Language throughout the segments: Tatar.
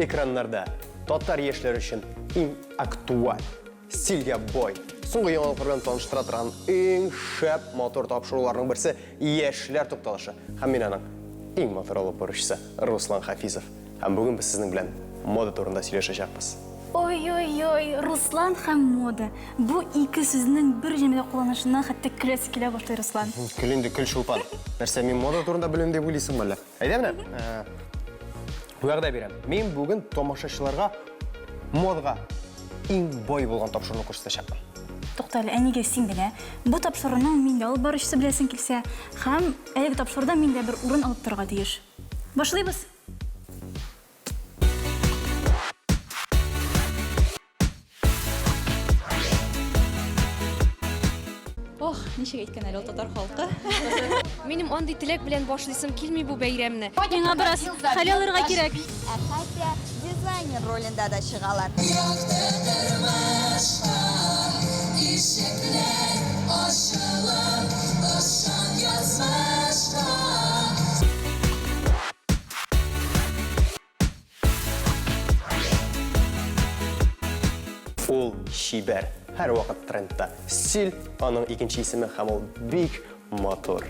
Экраннарда татар яшьләре өчен иң актуаль, стильгә бай, соңгы яңалыклар белән таныштыра торган иң шәп матур тапшыруларның берсе Яшьләр тукталышы. Һәм мин аның иң матур алып баручысы Руслан Хафизов. Һәм бүген без сезнең белән мода турында сөйләшәчәкбез. Ой-ой-ой, Руслан һәм мода. Бу ике сүзнең бер җөмләдә кулланышыннан хәтта көләсе килә башлый, Руслан. Көл инде, көл, Чулпан. Нәрсә, мин мода турында белмим дип уйлыйсыңмы әллә? Әйдә менә, вәгъдә бирәм. Мин бүген тамашачыларга модага иң бай булган тапшыруны күрсәтәчәкмен. Тукта әле, ә нигә син генә? Бу тапшыруның мин дә алып баручысы беләсең килсә, һәм әлеге тапшыруда мин дә бер урын алып торырга тиеш. Башлыйбыз! Ох, ничек әйткән әле ул татар халкы. Минем андый теләк белән башлыйсым килми бу бәйрәмне. Миңа бераз хәл алырга кирәк. Ә хәтта дизайнер ролендә дә чыгалар. Якты тормышка ишекләр ачылып, ышан язмышка. Ул чибәр, һәрвакыт трендта. Стиль, аның икенче исеме һәм ул бик матур.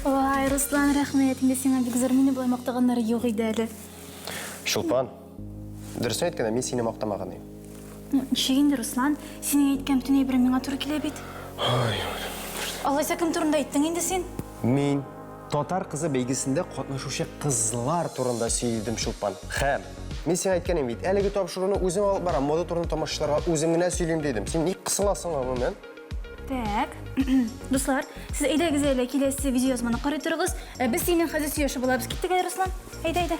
Ой, Руслан, рәхмәт инде сиңа бик зур. Мине болай мактаганнары юк иде әле. Чулпан, дөресен әйткәндә, мин сине мактамаган идем. Ну, ничек инде, Руслан? Синең әйткән бөтен әйберең миңа туры килә бит. Ой. Алайса кем турында әйттең инде син? Мин Татар кызы бәйгесендә катнашучы кызлар турында сөйлидем, Чулпан. Хәм, мин сиңа әйткән идем бит, әлеге тапшыруны үзем алып барам, мода турында тамашачыларга үзем генә сөйлим дидем. Син ник кысыласың гомумән? Так. Дуслар, сез әйдәгез әле киләсе видеоязманы карый торыгыз. Ә без синең хәзер сөйләшеп алабыз. Киттек әле, Руслан. Әйдә, әйдә.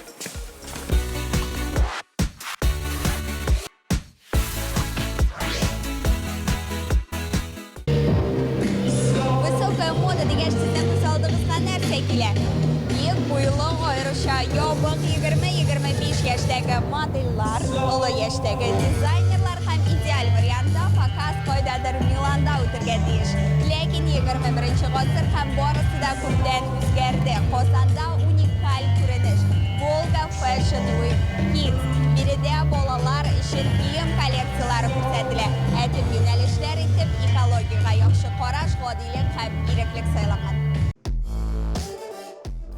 Высокая мода дигәч, сезнең күз алдыгызга нәрсә килә? Биек буйлы, аеруча ябык 20-25 яшьтәге модельлар, олы яшьтәге дизайнерлар һәм идеаль вариантта показ кайдадыр Миланда үтергә тиеш. Ләкин 21 гасыр һәм барысы да күптән үзгәрде. Казанда уникаль күренеш, Волга Fashion Week Kids. Биредә балалар өчен кием коллекцияләре күрсәтелә. Ә төп юнәлешләр итеп экологиягә яхшы караш, гадилек һәм иреклек сайланган.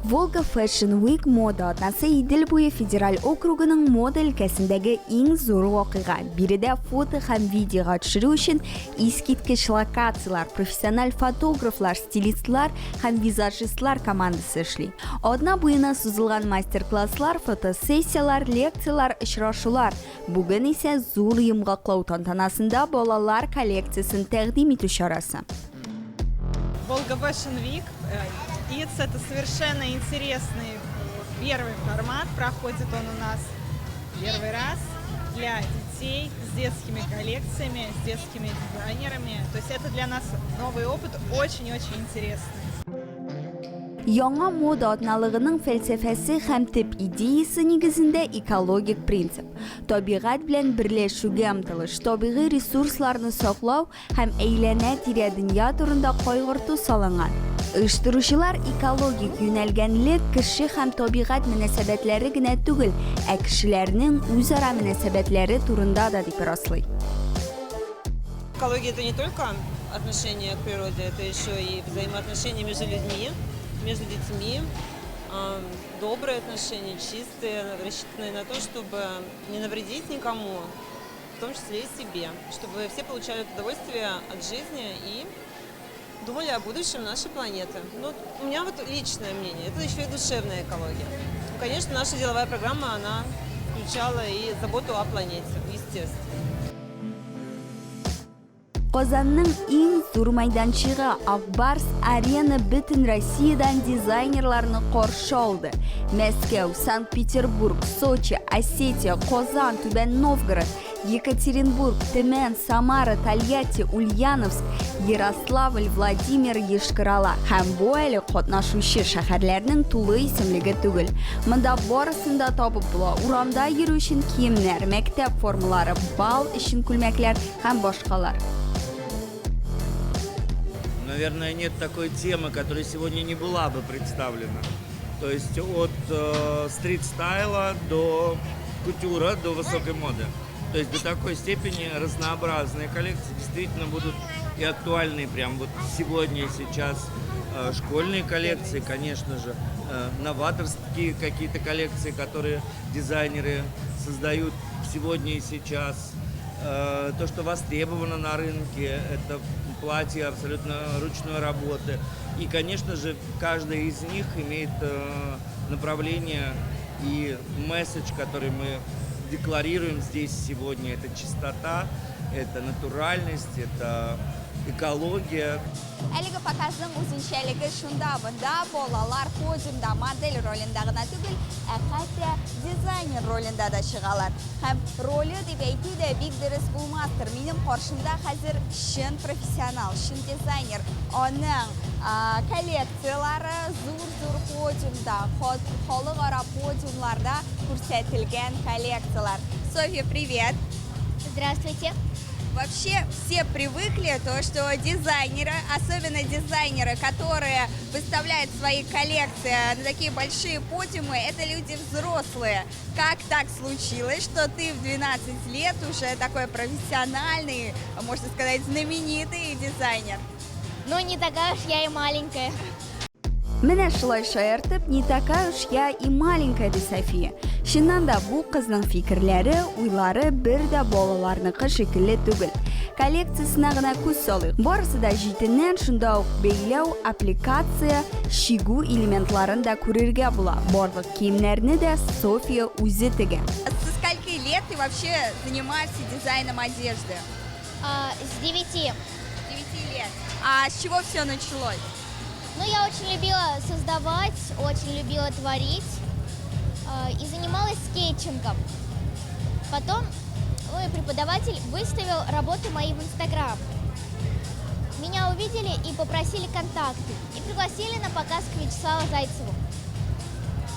Волга Fashion Week мода атнасы Идел буе федераль округының мода өлкәсендәге иң зур вакыйга. Биредә фото һәм видеога төшерү өчен искиткеч локацияләр, профессиональ фотографлар, стилистлар һәм визажистлар командасы эшли. Атна буена сузылган мастер-класслар, фотосессияләр, лекцияләр, очрашулар. Бүген исә зур йомгаклау тантанасында балалар коллекциясен тәкъдим итү чарасы. Волга Fashion Week Kids – это совершенно интересный первый формат. Проходит он у нас первый раз для детей с детскими коллекциями, с детскими дизайнерами. То есть это для нас новый опыт, очень-очень интересный. Яңа мода атналыгының фәлсәфәсе һәм төп идеясе нигезендә экологик принцип, табигать белән берләшүгә омтылыш, табигый ресурсларны саклау һәм әйләнә-тирә дөнья турында кайгырту салынган. Оештыручылар экологик юнәлгәнлек кеше һәм табигать мөнәсәбәтләре генә түгел, ә кешеләрнең үзара мөнәсәбәтләре турында да дип раслый. Экология это не только отношение к природе, это еще и взаимоотношения между людьми, между детьми, добрые отношения, чистые, рассчитанные на то, чтобы не навредить никому, в том числе и себе, чтобы все получали удовольствие от жизни и думали о будущем нашей планеты. Ну, у меня вот личное мнение, это еще и душевная экология. Ну, конечно, наша деловая программа, она включала и заботу о планете, естественно. Казанның иң зур мәйданчыгы Ак Барс Арена бөтен Россиядән дизайнерларны каршы алды. Мәскәү, Санкт-Петербург, Сочи, Осетия, Казан, Түбән Новгород, Екатеринбург, Төмән, Самара, Тольятти, Ульяновск, Ярославль, Владимир, Йошкар-Ола. Һәм бу әле катнашучы шәһәрләрнең тулы исемлеге түгел. Монда барысын да табып була, урамда йөрү өчен киемнәр, мәктәп формалары, бал өчен күлмәкләр, һәм башкалар. Наверное, нет такой темы, которая сегодня не была бы представлена. То есть от э, стрит-стайла до кутюра до высокой моды. То есть до такой степени разнообразные коллекции действительно будут и актуальны прям вот сегодня и сейчас. Школьные коллекции, конечно же, новаторские какие-то коллекции, которые дизайнеры создают сегодня и сейчас. То, что востребовано на рынке, это платья абсолютно ручной работы. И, конечно же, каждая из них имеет направление и месседж, который мы декларируем здесь сегодня. Это чистота, это натуральность, это экология. Әлеге показның үзенчәлеге шунда, монда балалар подиумда модель ролендә генә түгел, ә хәтта дизайнер ролендә дә чыгалар. Һәм роле дип әйтү дә бик дөрес булмастыр. Минем каршымда хәзер чын профессионал, чын дизайнер. Аның коллекцияләре зур-зур подиумда, халыкара подиумларда күрсәтелгән коллекцияләр. Софья, привет! Здравствуйте! Вообще все привыкли, то, что дизайнеры, особенно дизайнеры, которые выставляют свои коллекции на такие большие подиумы, это люди взрослые. Как так случилось, что ты в 12 лет уже такой профессиональный, можно сказать, знаменитый дизайнер? Ну, не такая уж я и маленькая. Менә шулай шаяртып, не такая уж я и маленькая, ди София. Чыннан да, бу кызның фикерләре, уйлары бер дә балаларныкы шикелле түгел. Коллекциясенә гына күз салыйк. Барысы да җитеннән, шунда ук бәйләү, аппликация, чигү элементларын да күрергә була. Барлык киемнәрне дә София үзе тегә. Со скольки лет ты вообще занимаешься дизайном одежды? С 9. С 9 лет. А с чего все началось? Ну, я очень любила создавать, очень любила творить и занималась скетчингом. Потом мой преподаватель выставил работы мои в Инстаграм. Меня увидели и попросили контакты. И пригласили на показ к Вячеславу Зайцеву.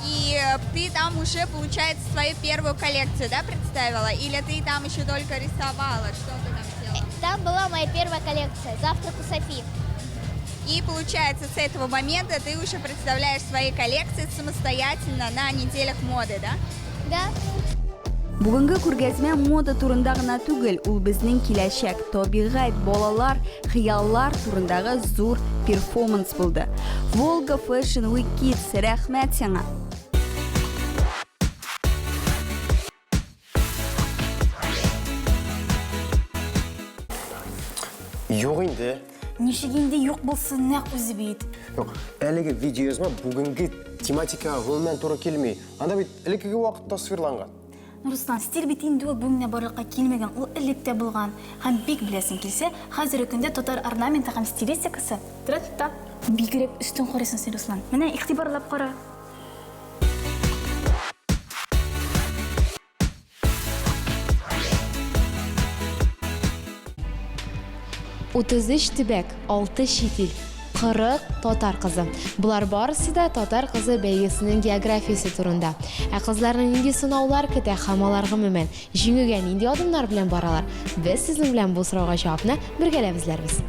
И ты там уже, получается, свою первую коллекцию, да, представила? Или ты там еще только рисовала? Что ты там делала? Там была моя первая коллекция «Завтрак у Софи». И получается, с этого момента ты уже представляешь свои коллекции самостоятельно на неделях моды, да? Да. Бүгенге күргәзмә мода турында гына түгел, ул безнең киләчәк, табигать, балалар, хыяллар турындагы зур перформанс булды. Волга Fashion Week Kids, рәхмәт сиңа! Юк инде. Ничек инде юк булсын, нәкъ үзе бит. Юк, әлеге видеоязма бүгенге тематикага гомумән туры килми. Анда бит элеккеге вакыт тасвирланган. Руслан, стиль бит инде ул бүген генә барлыкка килмәгән, ул элек тә булган. Һәм бик беләсең килсә, хәзерге көндә татар орнаменты һәм стилистикасы трендта. Бигрәк өстен карыйсың син, Руслан. Менә игътибарлап кара. 33 төбәк, 6 чит ил, 40 татар кызы. Болар барысы да татар кызы бәйгесенең географиясе турында. Ә кызларны нинди сынаулар көтә һәм алар гомумән җиңүгә нинди адымнар белән баралар? Без сезнең белән бу сорауга җавапны бергәләп эзләрбез.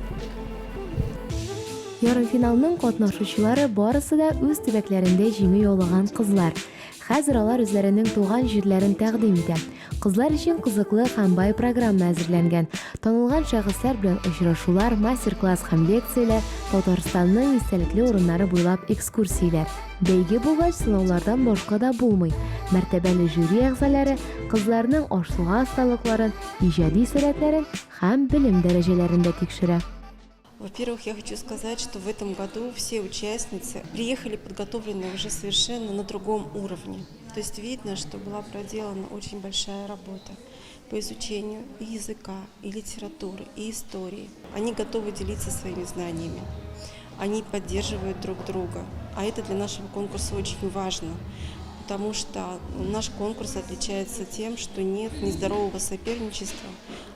Ярымфиналның катнашучылары барысы да үз төбәкләрендә җиңү яулаган кызлар. Хәзер алар үзләренең туган җирләрен тәкъдим итә. Кызлар өчен кызыклы һәм бай программа әзерләнгән. Танылган шәхесләр белән очрашулар, мастер-класс һәм лекцияләр, Татарстанның истәлекле урыннары буйлап экскурсияләр. Бәйге булгач, сынаулардан башка да булмый. Мәртәбәле жюри әгъзалары кызларның аш-суга осталыкларын, иҗади сәләтләрен һәм белем дәрәҗәләрен дә тикшерә. Во-первых, я хочу сказать, что в этом году все участницы приехали подготовленные уже совершенно на другом уровне. То есть видно, что была проделана очень большая работа по изучению и языка, и литературы, и истории. Они готовы делиться своими знаниями, они поддерживают друг друга. А это для нашего конкурса очень важно, потому что наш конкурс отличается тем, что нет нездорового соперничества,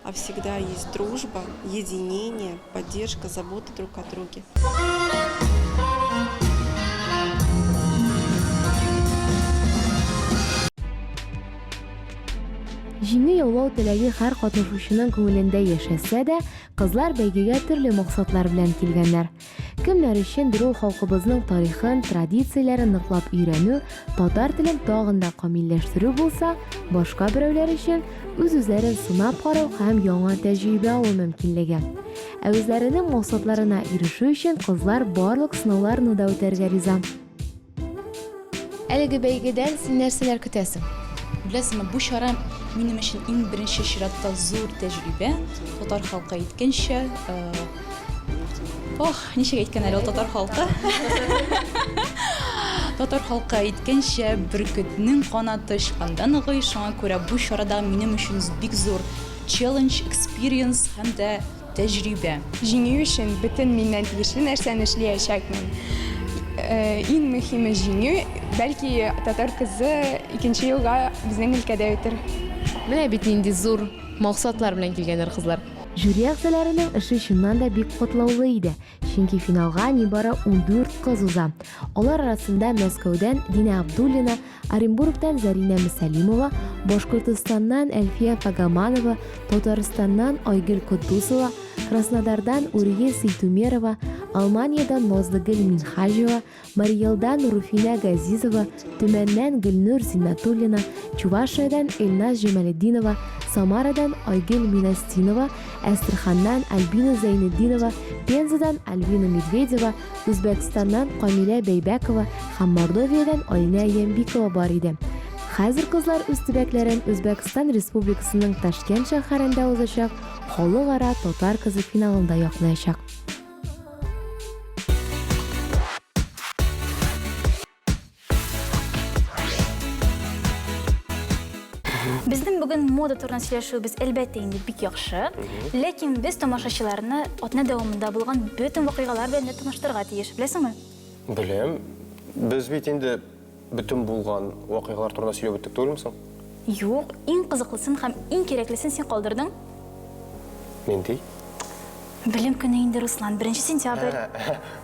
а всегда есть дружба, единение, поддержка, забота друг о друге. Җиңү яулау теләге һәр катнашучының күңелендә яшәсә дә, кызлар бәйгегә төрле максатлар белән килгәннәр. Кемнәр өчендер ул халкыбызның тарихын, традицияләрен ныклап өйрәнү, татар телен тагын да камилләштерү булса, башка берәүләр өчен үз-үзләрен сынап карау һәм яңа тәҗрибә алу мөмкинлеге. Ә үзләренең максатларына ирешү өчен кызлар барлык сынауларны да үтәргә риза. Әлеге бәйгедән син нәрсәләр көтәсең? Беләсеңме, бу чара минем өчен иң беренче чиратта зур тәҗрибә. Татар халкы әйткәнчә, ох, ничек әйткән әле ул татар халкы? Татар халкы әйткәнчә, бөркетнең канаты очканда ныгый. Шуңа күрә бу чарада минем өчен бик зур челлендж, экспириенс һәм дә тәҗрибә. Җиңү өчен бөтен миннән тиешле нәрсәне эшлиячәкмен. Иң мөһиме җиңү, бәлки Татар кызы икенче елга безнең өлкәдә үтер. Менә бит нинди зур максатлар белән килгәннәр кызлар. Жюри әгъзаларының эше чыннан да бик катлаулы иде, чөнки финалга нибары 14 кыз уза. Алар арасында Мәскәүдән Динә Абдуллина, Оренбургтан Зәринә Мөсәлимова, Башкортостаннан Әлфия Фагаманова, Татарстаннан Айгөл Котдусова, Краснодардан Урие Сейтумерова, Алманиядән Назлыгөл Минһаҗева, Марий-Элдан Руфинә Газизова, Төмәннән Гөлнур Зиннәтуллина, Чувашиядән Эльназ Җамалетдинова, Самарадан Айгөл Минастинова, Әстерханнан Альбина Зәйнетдинова, Пензадан Альбина Медведева, Үзбәкстаннан Камилә Бәйбәкова һәм Мордовиядән Алинә Ямбикова бар иде. Хәзер кызлар үз төбәкләрен Үзбәкстан Республикасының Ташкент шәһәрендә узачак Халыкара Татар кызы финалында яклаячак. Безнең бүген мода турында сөйләшүебез әлбәттә инде бик яхшы. Ләкин без тамашачыларны атна дәвамында булган бөтен вакыйгалар белән дә таныштырырга тиеш. Беләсеңме? Беләм. Без бит инде бөтен булган вакыйгалар турында сөйләп үттек түгелме соң? Юк, иң кызыклысын һәм иң кирәклесен син калдырдың. Нинди? Белем көне инде, Руслан, беренче сентябрь.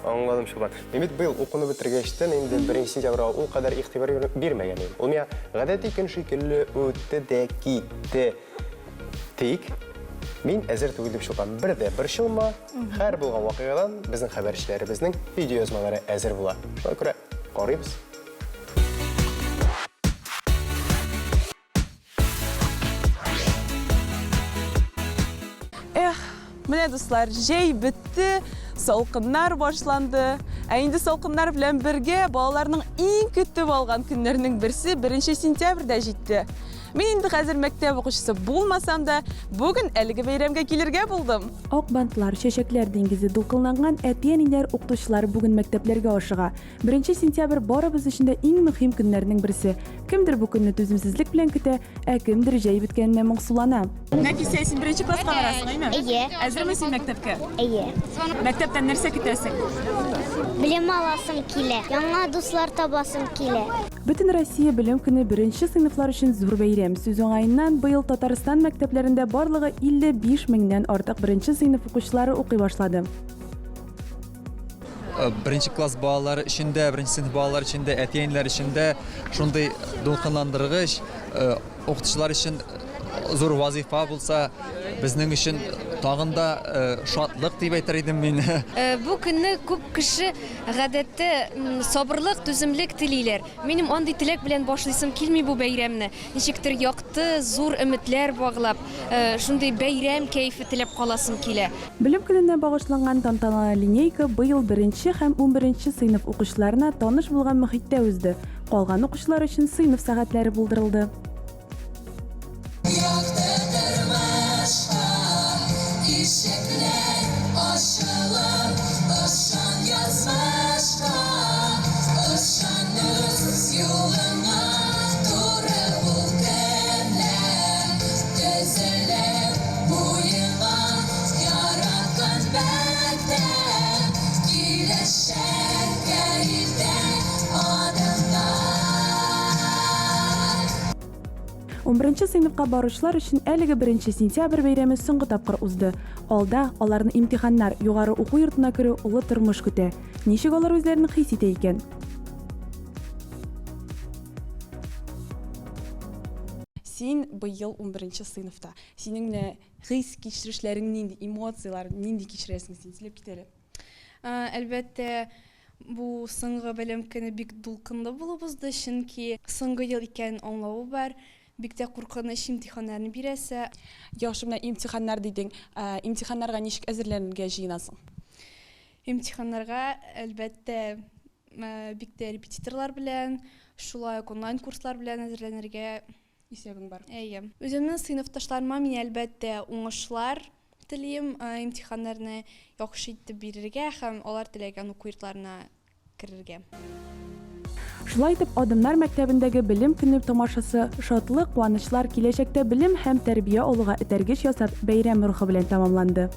Аңладым, Чулпан. Мин бит быел укуны бетергәчтен инде беренче сентябрьгә ул кадәр игътибар бирмәгән идем. Ул миңа гадәти көн шикелле үтте дә китте. Тик мин әзер түгел дип, Чулпан, бер дә борчылма. Һәр булган вакыйгадан безнең хәбәрчеләребезнең видеоязмалары әзер була. Шуңа күрә карыйбыз. Эх, менә дуслар, җәй бетте, салкыннар башланды. Ә инде салкыннар белән бергә балаларның иң көтеп алган көннәренең берсе 1 сентябрь дә җитте. Мин инде хәзер мәктәп укучысы булмасам да, бүген әлеге бәйрәмгә килергә булдым. Ак бантлар, чәчәкләр диңгезе, дулкынланган әти-әниләр, укытучылар бүген мәктәпләргә ашыга. Беренче сентябрь барыбыз өчен дә иң мөһим көннәрнең берсе. Кемдер бу көнне түземсезлек белән көтә, ә кемдер җәй беткәненә моңсулана. Нәфисә, син беренче класска барасың, әйме? Әйе. Әзерме син мәктәпкә? Әйе. Мәктәптән нәрсә көтәсең? Белем аласым килә. Яңа дуслар табасым килә. Бөтенроссия белем көне беренче сыйныфлар өчен зур бәйрәм. Сүз уңаеннан, быел Татарстан мәктәпләрендә барлыгы 55 меңнән артык беренче сыйныф укучылары укый башлады. Э, беренче класс балалары өчен дә, беренче сыйныф балалары өчен дә, әти-әниләр өчен дә шундый дулкынландыргыч, э, укытучылар өчен зур вазыйфа булса, безнең өчен тагын да э, шатлык дип әйтер идем мин. Бу көнне күп кеше гадәттә сабырлык, түземлек телиләр. Минем андый теләк белән башлыйсым килми бу бәйрәмне. Ничектер якты, зур өметләр баглап, шундый бәйрәм кәефе теләп каласым килә. Белем көненә багышланган тантаналы линейка быел беренче һәм унберенче сыйныф укучыларына таныш булган мохиттә узды, калган укучылар өчен сыйныф сәгатьләре булдырылды. Якты тормышка ишекләр ачылып, ышан язмышка, ышан үз юлыңа, туры бул кемнән, төзелеп буеңа. Яраткан мәктәп, киләчәккә илтә адымнар. Унберенче сыйныфка баручылар өчен әлеге беренче сентябрь бәйрәме соңгы тапкыр узды. Алда аларны имтиханнар, югары уку йортына керү, олы тормыш көтә. Ничек алар үзләрен хис итә икән? Син быел унберенче сыйныфта. Синең менә Хис-кичерешләрең нинди, эмоцияләр нинди кичерәсең син? Сөйләп кит әле. Әлбәттә, бу соңгы белем көне бик дулкынлы булып узды, чөнки соңгы ел икәнен аңлавы бар. Бик тә куркыныч имтиханнарны бирәсе. Яхшы, менә имтиханнар дидең. Имтиханнарга ничек әзерләнергә җыенасың? Имтиханнарга, әлбәттә, бик тә репетиторлар белән, шулай ук онлайн курслар белән әзерләнергә исәбең бар. Әйе. Үземнең сыйныфташларыма мин, әлбәттә, уңышлар телим, имтиханнарны яхшы итеп бирергә һәм алар теләгән уку йортларына керергә. Шулай итеп, Адымнар мәктәбендәге Белем көне тамашасы шатлык, куанычлар, киләчәктә белем һәм тәрбия алуга этәргеч ясап, бәйрәм рухы белән тәмамланды.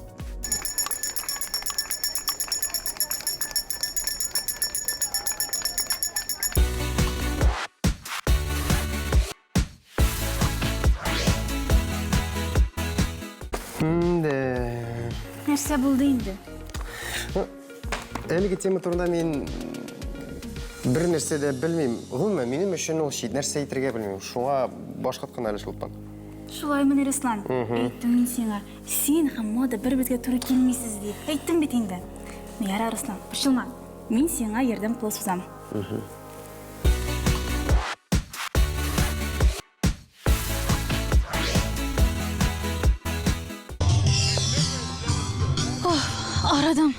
Инде. Нәрсә булды инде? Ну, әлеге тема турында мин бер нәрсә дә белмим. Гомумән, минем өчен ул чит, нәрсә әйтергә белмим. Шуңа баш каткан әле Чулпан. Шулаймыни, Руслан? Әйттем мин сиңа, син һәм мода бер-берегезгә туры килмисез дип. Әйттем бит инде. Ну, ярар, Руслан, борчылма. Мин сиңа ярдәм кулы сузам. Арадым.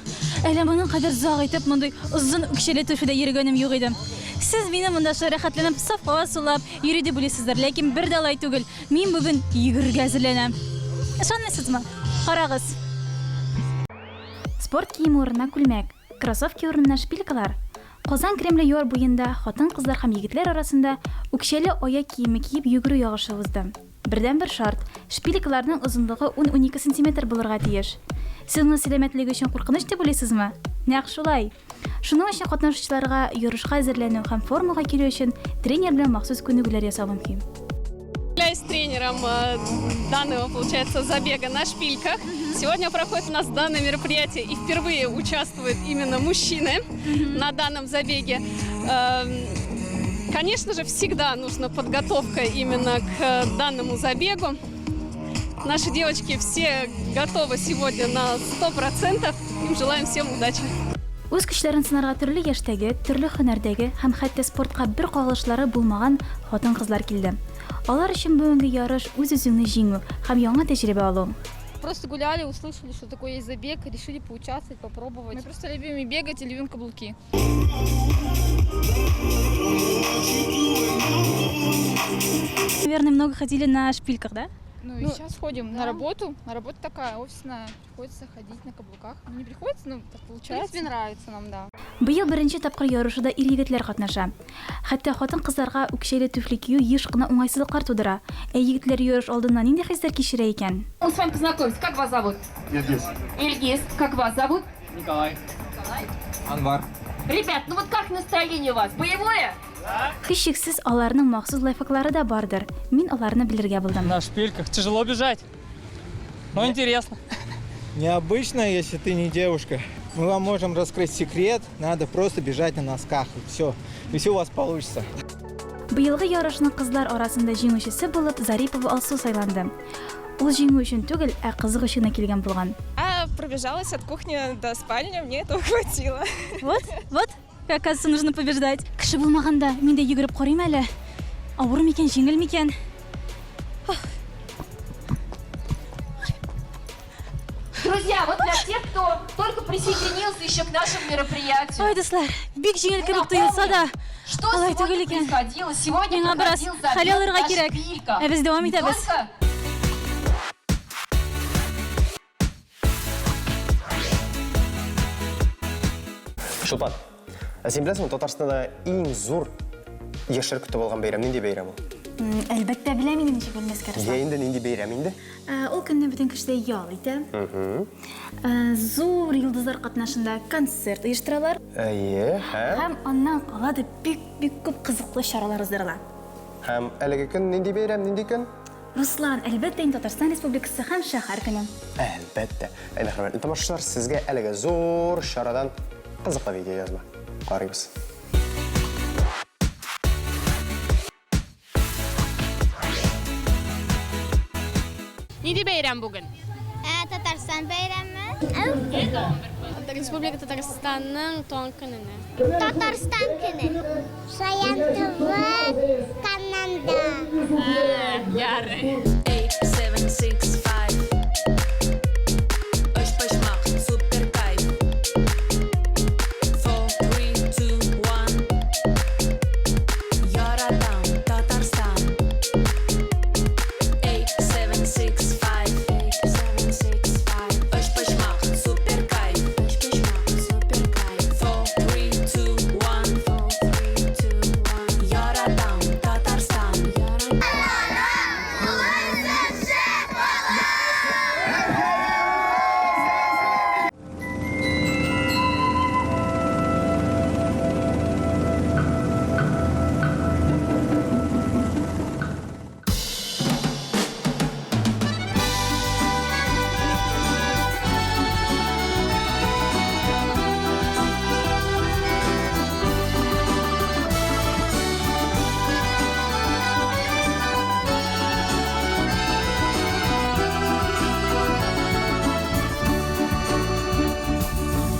Әле моның кадәр зак итеп мондый озын үкчәле туфлида йөргәнем юк иде. Сез мине монда шулай рәхәтләнеп саф һава сулап йөри дип уйлыйсыздыр, ләкин бер дә алай түгел. Мин бүген йөгерергә әзерләнәм. Ышанмыйсызмы? Карагыз. Спорт киеме урынына күлмәк, кроссовки урынына шпилькалар. Казан Кремле яр буенда хатын-кызлар һәм егетләр арасында үкчәле аяк киеме киеп йөгерү ярышы узды. Бердәнбер шарт, шпилькаларның озынлыгы ун-унике сантиметр булырга тиеш. Сез моны сәламәтлек өчен куркыныч дип уйлыйсызмы? Нәкъ шулай! Шуның өчен катнашучыларга ярышка әзерләнү һәм формага килү өчен тренер белән махсус күнегүләр ясау мөһим. Являюсь тренером э, данного, получается, забега на шпильках. Сегодня проходит у нас данное мероприятие и впервые участвуют именно мужчины на данном забеге. Эм, конечно же, всегда нужна подготовка именно к э, данному забегу. Наши девочки все готовы сегодня на 100%. Им желаем всем удачи. Үз көчләрен сынарга төрле яшьтәге, төрле һөнәрдәге һәм хәтта спортка бер кагылышлары булмаган хатын-кызлар килде. Алар өчен бүгенге ярыш үз-үзеңне җиңү һәм яңа тәҗрибә алу. Просто гуляли, услышали, что такое есть забег, решили поучаствовать, попробовать. Мы просто любим и бегать, и любим каблуки. Наверное, много ходили на шпильках, да? Ну, и сейчас ходим на работу. На работа такая офисная. Приходится ходить на каблуках. Ну, не приходится, но так получается. В принципе, нравится нам, да. Быел беренче тапкыр ярышуда ир-егетләр катнаша. Хәтта хатын-кызларга үкчәле түфли кию еш кына уңайсызлыклар тудыра. Ә егетләр ярыш алдыннан нинди хисләр кичерә икән? Мы с вами познакомимся. Как вас зовут? Ильгиз. Ильгиз. Как вас зовут? Николай. Анвар. Ребят, ну вот как настроение у вас? Боевое? Һичшиксез, аларның махсус лайфхаклары да бардыр. Мин аларны белергә булдым. На шпильках тяжело бежать, но интересно. Необычно, если ты не девушка. Мы вам можем раскрыть секрет, надо просто бежать на носках, и все. И все у вас получится. Быелгы ярышның кызлар арасында җиңүчесе булып Зарипова Алсу сайланды. Ул җиңү өчен түгел, ә кызык өчен генә килгән булган. А пробежалась от кухни до спальни, мне этого хватило. Вот, вот, оказывается, нужно побеждать. Кеше булмаганда, мин дә йөгереп карыйм әле. Авыр микән, җиңел микән? Друзья, вот для тех, кто только присоединился еще к нашему мероприятию. Ой, дуслар, бик җиңел кебек тоелса да, Что алай түгел сегодня икән. происходило? Сегодня Миңа бераз проходил хәл забег алырга на кирәк. шпильках. Ә без дәвам Не итәбез. только Чулпан, ә син беләсеңме, Татарстанда иң зур яшьләр көтеп алган бәйрәм нинди бәйрәм ул? Әлбәттә, беләм инде, ничек белмәскә, Йә Руслан. инде нинди бәйрәм инде? Ә, Ул көнне бөтен кеше дә ял итә. Ә, Зур йолдызлар катнашында концерт оештыралар. Әйе, һәм? Һәм аннан кала да бик-бик күп кызыклы чаралар уздырыла. Һәм әлеге көн нинди бәйрәм, нинди көн? Руслан, әлбәттә инде Татарстан Республикасы һәм шәһәр көне. Әлбәттә. Әйдә, хөрмәтле тамашачылар, сезгә әлеге зур чарадан кызыклы видеоязма. Карыйбыз. Нинди бәйрәм бүген? Ә, Татарстан бәйрәме. Республика Татарстанның туган көненә. Татарстан көне. Шаян ТВ каналында. Ярый. 8, 7, 6, 5. Өчпочмак, супер кайф. 4, 3, 2, 1. Яратам, Татарстан. 8, 7, 6, 5. 8, 7, 6, 5. Өчпочмак, супер кайф. Өчпочмак, супер кайф. 4, 3, 2, 1. 4, 3, 2, 1. Яратам, Татарстан.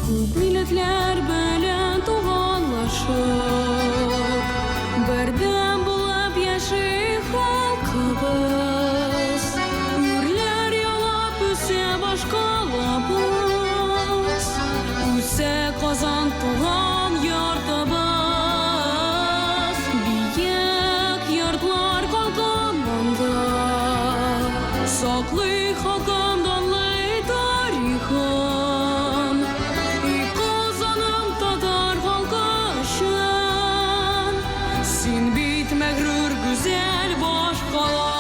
Күп милләтләр белән туганлашып, Бердәм булып яши халкыбыз. Үрләр яулап үсә башкалабыз, Үсә Казан туган йортыбыз. Биек йортлар калкан монда, Саклый халкым данлы тарихын. И Казаным татар халкы өчен, Син бит мәгърур гүзәл башкала.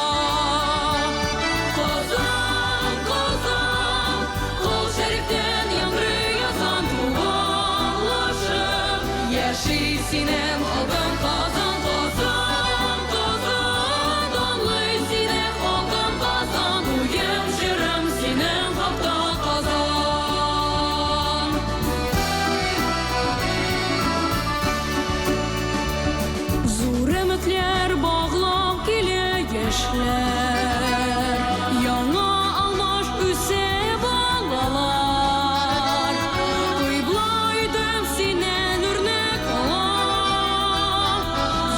Казан, Казан, Кол Шәрифтән яңгырый азан туганлашып, Яши синең халкың Казан, Казан, Казан, данлый сине халкым Казан, Уем, җырым синең хакта Казан. Зур өметләр баглап килә яшьләр, Яңа алмаш үсә балалар. Кыйбла итеп синнән үрнәк ала,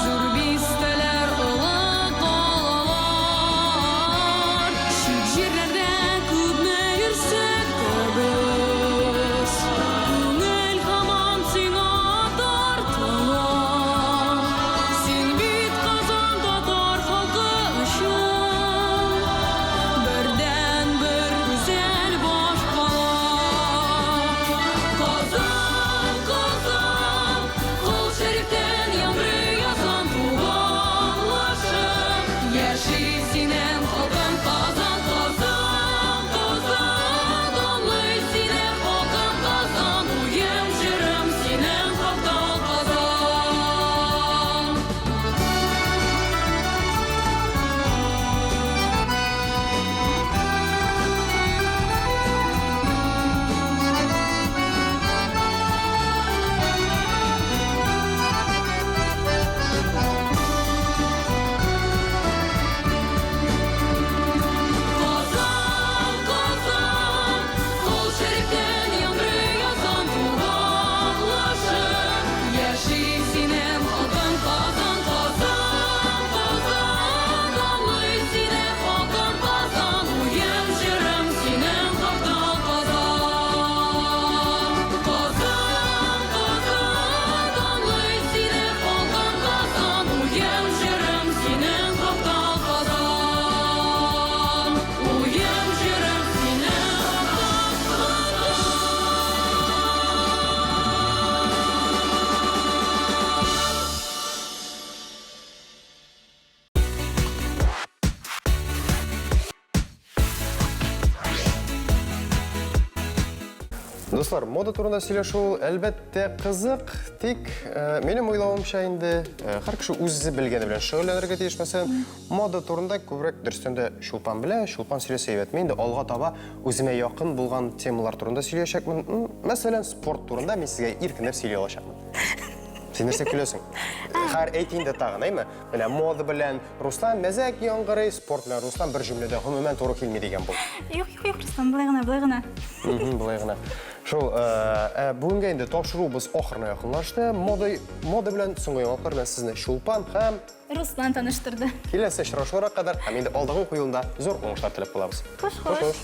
Зур бистәләр, олы калалар. Чит җирләрдә күпме йөрсәк тә без, Күңел һаман сиңа тартыла. Син бит Казан татар халкы өчен Бердәнбер гүзәл башкала. Казан, Казан, Кол Шәрифтән яңгырый азан туганлашып, Яши синең халкың Казан, Казан, Казан, данлый сине халкың Казан, Уем, җырым синең хакта Казан. Казан, Казан, Кол Шәрифтән яңгырый азан туганлашып, Яши синең халкың Казан, Казан, Казан, данлый сине халкың Казан, Уем, җырым синең хакта Казан. Казан, Казан, данлый сине халкың Казан, Уем, җырым синең хакта Казан. Уем, җырым синең хакта Дуслар, мода турында сөйләшү ул, әлбәттә, кызык, тик э, минем уйлавымча инде э, һәр кеше үзе белгәне белән шөгыльләнергә тиеш. Мәсәлән, мода турында күбрәк дөрестән дә Чулпан белә, Чулпан сөйләсә әйбәт. Мин инде алга таба үземә якын булган темалар турында сөйләячәкмен. Мәсәлән, спорт турында мин сезгә иркенләп сөйли алачакмын. Син нәрсә көләсең? Хәер, әйт инде тагын, әйме? Менә мода белән Руслан мәзәк яңгырый, спорт белән Руслан бер җөмләдә гомумән туры килми дигән бул. Юк, юк, юк, Руслан, болай гына, болай гына. Болай гына. Шул, э, ә бүгенгә инде тапшыруыбыз ахырына якынлашты. Мода, мода белән соңгы яңалыклар белән сезне Чулпан һәм Руслан таныштырды. Киләсе очрашуларга кадәр һәм инде алдагы уку елында зур уңышлар теләп калабыз. Хуш, хуш.